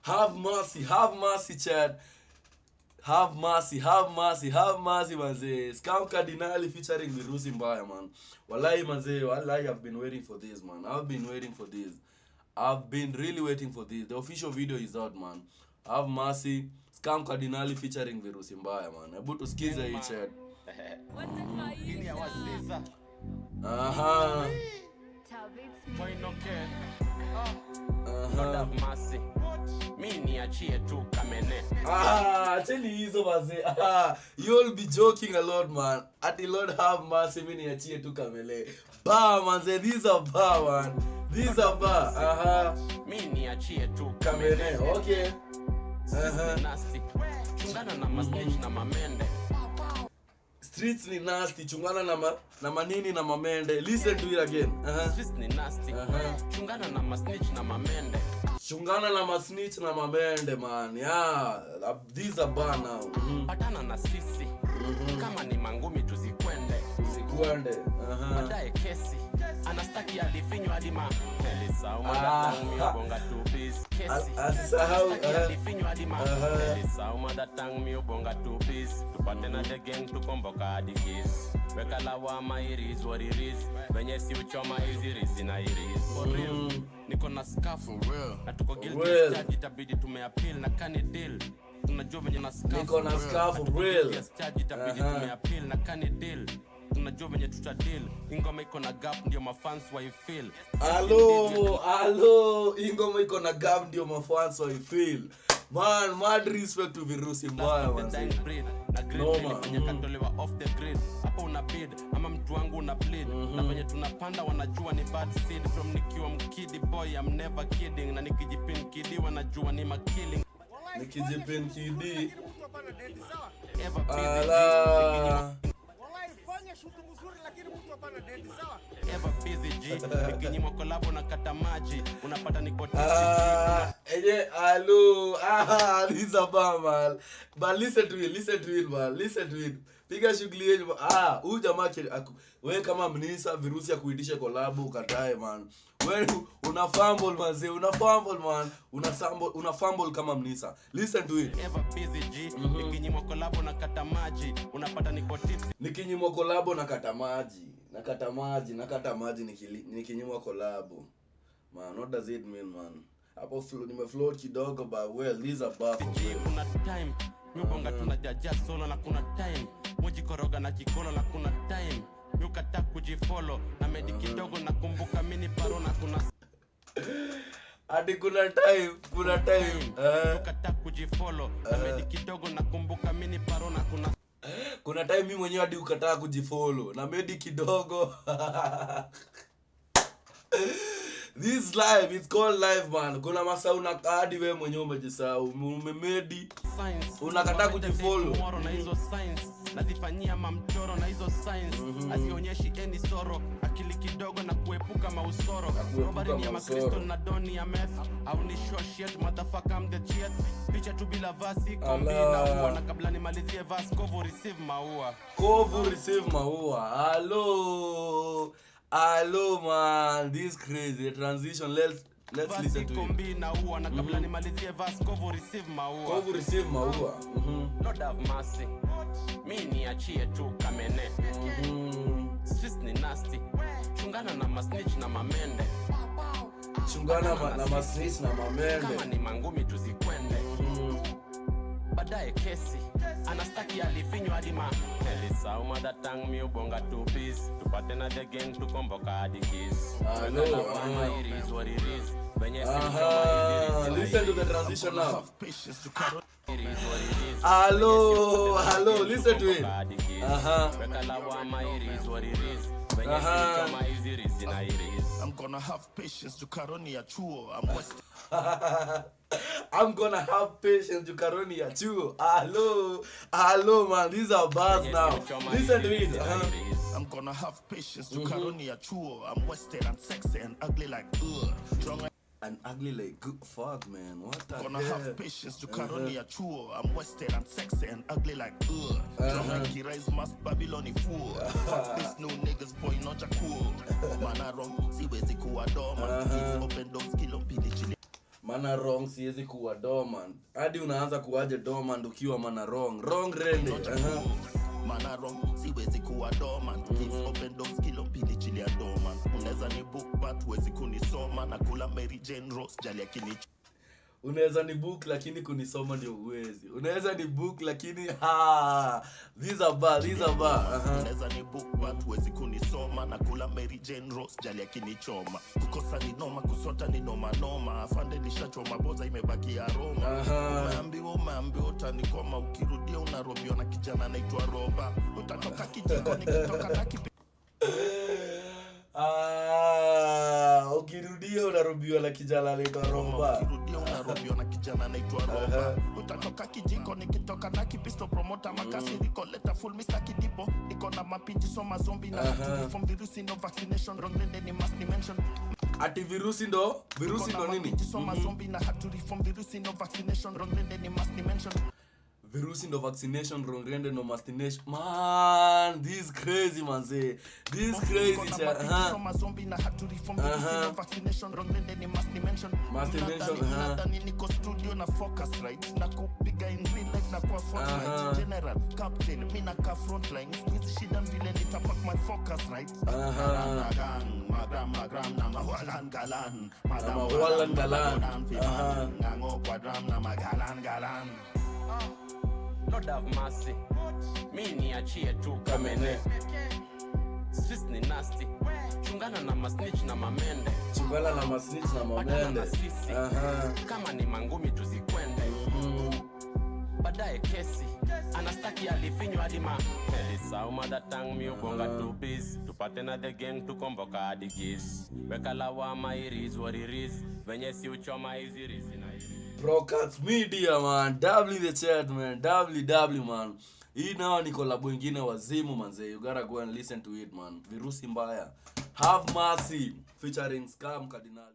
Have mercy, have mercy, chat. Have mercy, have mercy, have mercy, manze. Scar Mkadinali featuring Virusi Mbaya, man. Wallahi, manze, wallahi, I've been waiting for this, man. I've been waiting for this. I've been really waiting for this. The official video is out, man. Have mercy. Scar Mkadinali featuring Virusi Mbaya, man. Hebu tusikize hii, chat. Ini ya waziza. Aha. Boinoke. Lord have mercy. Mi niachie tu kamene. Ah, acheni hizo, mazee. Ah, you'll be joking a lot, man. Ati "Lord have mercy, mi niachie tu kamele." Ba, manze, these are bar, man. These are bar. Aha. Mi niachie tu kamene. Kamene. Okay. Streets ni nasty. Chungana na masnitch na mamende. Streets ni nasty, chungana na manini na mamende. Listen to it again. Aha. Streets ni nasty. Chungana na masnitch na mamende. Chungana na masnitch na mamende, man. Yeah, these are bar now. Patana na sisi. Kama ni mangumi tuzikwende. Zikwende. Aha. Baadaye kesi. Anastaki alifinywa hadi ma. Elisau Ah. mother bonga two piece. Kesi. Asisahau. Anastaki alifinywa hadi ma. Aha. Elisau mother tongue mi ubonga two piece. Tupate na the gang tukomboka hadi kiss. Weka lawama, it is what it is. Venye si uchoma hizi rizi na iris. For real. Niko na scarf. For real. Na tuko guilty Real. as charged, itabidi tumeappeal na kani deal. Tunajua venye na scarf. Niko na scarf, Na tuko real. guilty as charged, itabidi tumeappeal na kani deal. Tunajua venye tutadeal. Ingoma iko na gap ndio mafans waifeel. Alo, alo, hii ngoma iko na gap ndio mafans waifeel. Man, mad respect to Virusi Mbaya, Last of the manze. dying breed. Na grid Noma. nilifanya katolewa off the grid. Hapo una bid ama mtu wangu una bleed. Na venye tunapanda wanajua ni bad seed. From nikiwa mkidi boy, I'm never kidding. Na nikijipin kidi wanajua ni makilling. Nikijipin kidi. Ever busy G. Ala. Wallahi fanya shuti mzuri lakini mtu hapana dendi, sawa? Ever busy G. Nikinyimwa kolabo na kata maji. Unapata niko tipsy G. Ah, enye alo, ah, this is a bar, man. But listen to it, listen to it, man. Listen to it. Piga shughuli yenu. Ah, huyu jamaa we kama mnisa Virusi ya kuitisha collab ukatae, man. We una fumble, manze, una fumble, man. Una fumble, una fumble kama mnisa. Listen to it. Ever busy G. Nikinyimwa kolabo na kata maji. Unapata niko tipsy Nikinyimwa kolabo na kata maji. Nakata maji, nakata maji nikinyimwa kolabo. Man, what does it mean, man? Hapo nimefloat kidogo, but well, these are bar for G. real. Kuna time miubonga tunajaja solo na kuna time mujikoroga na kikolo na kuna time miukata kujifolo na medi kidogo nakumbuka mini paro na kuna Hadi kuna time miukata kujifolo na medi kidogo nakumbuka mini paro na kuna kuna time mimi mwenyewe hadi ukataa kujifollow na medi kidogo. This life, it's called life, man. Kuna masaa unakaa hadi wewe mwenyewe umejisahau umemedi. Signs. Unakataa Wamete kujifollow. tomorrow na hizo signs nazifanyia mamchoro na hizo signs hazionyeshi any soro, akili kidogo na kuepuka mausoro. Kuepuka Robbery ni ya mausoro. makristo na doni ya meth au ni sure shit, motherfucker, I'm the GS. Picha tu bila vasi kombi Ala. na ua na kabla nimalizie verse, kovu receive maua. Kovu receive maua. Hello, hello, man, this crazy the transition. Let's Vasi listen to it. Kombi na ua na kabla nimalizie verse, kovu receive maua. Kovu receive maua. Lord have mercy, mi niachie tu kamene. Streets ni nasty, chungana na masnitch na mamende. Chungana na masnitch na Kama mamende. Ni mangumi tuzikwende. Baadaye kesi anastaki alifinywa hadi ma elisau mother tongue mi ubonga two piece tupate na the gang tukomboka hadi kiss. Hello, Weka it is what it is venye si Aha, listen to the transition now. Have patience to cut It is what it is. Hello, hello, listen to it. Aha. Weka lawama, it is what it is venye si hizi rizi na it is. I'm gonna have patience to karoni ya chuo. I'm West I'm gonna have patience to karoni ya chuo. Hello, hello, man. These are bars now. Listen to it. I'm gonna have patience to karoni ya chuo. I'm wasted and sexy and ugly like ugh. Drunk. And ugly like good fuck, man. What the Gonna hell? Have patience to karoni ya chuo. I'm wasted and sexy and ugly like ugh. Drunk like Kirais must Babylon fool. Fuck this new niggas boy, not a cool. Man I wrong, siwezi kuwa dormant. Kids open doors, kilo mbili chini. Mana wrong siwezi kuwa dormant. Hadi unaanza kuwaje dormant ukiwa mana wrong. Wrong rende. Aha. Mana wrong siwezi kuwa dormant. Keeps open doors, kilo 2 chini ya doorman. Unaweza ni book but huwezi kunisoma. Na kula Mary Jane Rose jali akini Unaweza ni book lakini kunisoma ndio uwezi. Unaweza ni book lakini, ha, these are bad, these are bad. Aha. Unaweza ni book but huwezi kunisoma. Na kula Mary Jane Rose jali akinichoma. Kukosa ni noma, kusota ni noma noma. Afande nishachoma boza, imebaki aroma. Umeambiwa, umeambiwa utanikoma. Ukirudia unarobiwa na kijana anaitwa Roba. Utatoka kijiko nikitoka na kipi. Ah, ukirudia unarubiwa na kijana anaitwa Roba. Ukirudia unarobiwa na kijana anaitwa Roba. Utatoka kijiko nikitoka na kipisto. Promota makasiriko, leta full Mr. Kidipo. Niko na mapinji soma zombi na from virusi no vaccination. Wrong lende ni must mention. Ati virusi ndo virusi Niko na ndo nini? mapinji soma zombi na haturi from virusi no vaccination. Wrong lende ni must mention. Virusi ndo vaccination, rongrende ndo mastination. Man, this crazy, man, say. This crazy Niko na cha. mapinji soma zombi na haturi from virusi no vaccination. Wrong lende ni must mention. Must mention, aha. Mnadhani niko studio na focus right na kupiga in real life na kwa fortnight. General captain mi naka frontline. Siku hizi shida vile nitapak my focus right. Magram, magram, magram na mawalan galan. Madam, Na mawalan madam, galan. madam, ngango quadram na magalan galan. Lord have mercy, mi niachie tu kamene. Streets ni nasty, chungana na masnitch na mamende. Chungana na masnitch na Patana mamende. Na sisi. Kama ni mangumi tuzikwende, baadaye kesi anastaki alifinywa hadi ma Elisau mother mi ubonga tu biz tupate na the gang tukomboka hadi giz weka lawama iris what it is venye si uchoma hizi rizi na iriz. Procats Media, man. W the chat, man. W W, man. Hii nao ni collab ingine wazimu, manze. You gotta go and listen to it, man. Virusi Mbaya. Have Mercy featuring Scam Cardinal.